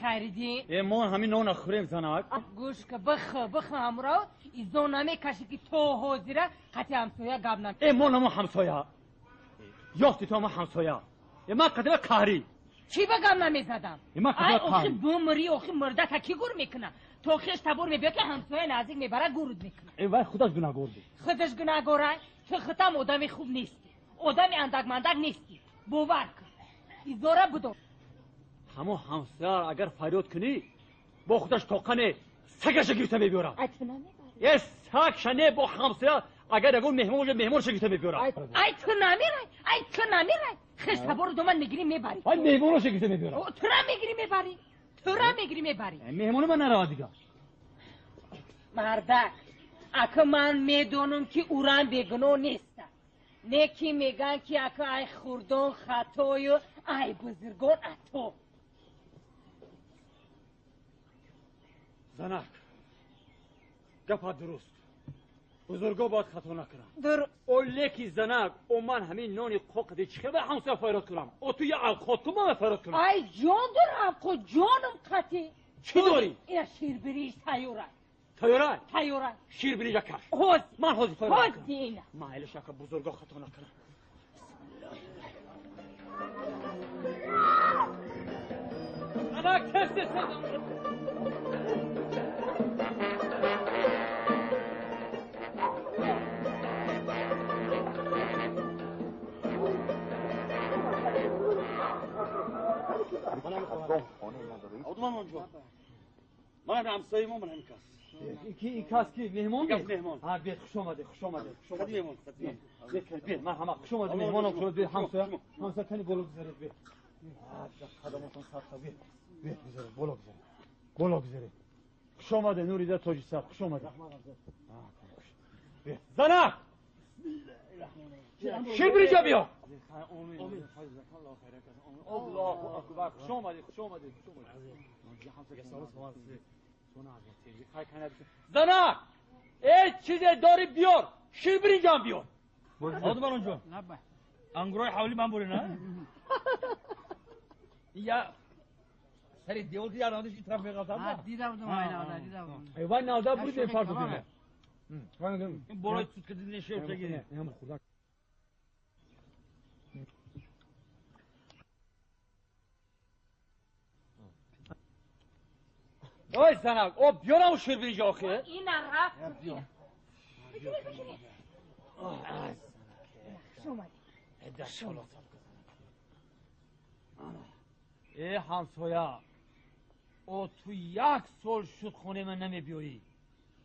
Хайриддин. Э мо ҳамин нона хӯрем занак. Гӯш ка бихӯ, бихӯ ҳамро, изо намекашӣ ки то ҳозира қати ҳамсоя гап нам. Э мо намо ҳамсоя. Ёфти то ма ҳамсоя. Э ман қадима қаҳрӣ. Чӣ ба гап намезадам? Э ман Ай қадима охи қаҳрӣ. Бумрӣ, охи мурда та кӣ гур мекуна? То хеш табор мебиёд ки ҳамсоя наздик мебара гурд мекуна. Э вай худаш гунаҳгор буд. Худаш гунаҳгора? Ту худам одами хуб нестӣ. Одами андакмандак нестӣ. Бовар кун. Изора будо. Ҳамо ҳамсоя агар фарёд кунӣ, бо худаш тоқане сагаша гирифта мебиёрам. Ай ту намебарӣ. Э сагша не, бо ҳамсоя агар ягон меҳмон бошад, меҳмонша гирифта мебиёрам. Ай ту намерай, ай ту намерай. Хеш табору доман мегирӣ мебарӣ. Ай меҳмоноша гирифта мебиёрам. Тура мегирӣ мебарӣ. Тура мегирӣ мебарӣ. Меҳмони ман наравад дигар. Мардак, ака ман медонам ки урам бегуноҳ неста. Не ки меган ки ака ай хурдон хатою ай бузургон ато. Занак, гапа дуруст. Бузурго бояд хато накунам. Дуруст. О леки занак, о ман ҳамин нони қоқди чӣ ба ҳамсоя фарёд кунам? О ту я авқот кун, ман фарёд кунам. Ай ҷон дорам, қо ҷонам қатӣ. Чӣ дорӣ? Ина ширбириш тайёра. Тайёра? Тайёра. Ширбирижа каш. Ҳозир. Ман ҳозир фарёд Ҳозир кунам. ина. Майлиш ака бузурго хато накунам. Занак, тез тез тез. Ман ҳамсояи мо, ман ҳамин кас. Ки ин кас ки меҳмон? Кас меҳмон. Ҳа, бед, хуш омадед, хуш омадед. Хуш меҳмон, хуш меҳмон. Бед, бед, марҳамат, хуш омадед, меҳмонам, хуш омадед, ҳамсоя. Ҳамсоя, кани боло гузаред, бед. Қадаматон садқа, бед. Бед, гузаред, боло гузаред. Боло гузаред. Хуш омадед, Нурида Тоҷисар, хуш омадед. Бед. Занак! Ширбирижа биё! Аллоҳу акбар, хуш омадед, хуш омадед, хуш омадед. Занак! Эй, чизе дори биёр, ширбиринҷам биёр. Одамон онҷо. Ангурои ҳавли ман бурӣ, на? Я сари девор ки ярдам ин тараф меғалтам. Дида будам, ай навда, дида будам. Эй, вай навда буд, фарзу дида. Ин болои тут ки дидин шер тагини. Ой занак, о биёрам ширбиринҷа охир. Ина рафт. Бигиред, бигиред. Хуш омадед. Э ҳамсоя, о ту як сол шуд хонаи ман намебиёӣ.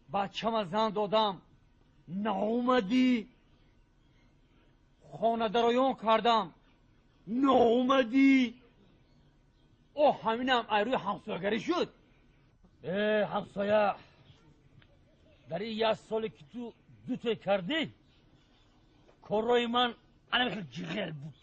Бачама зан додам, наомадӣ. Хонадароён кардам, наомадӣ. О ҳаминам ай рӯи ҳамсоягарӣ шуд. Э ҳамсоя, дар ин як соле ки ту дуте кардӣ, коррои ман ана хел ҷиғер буд.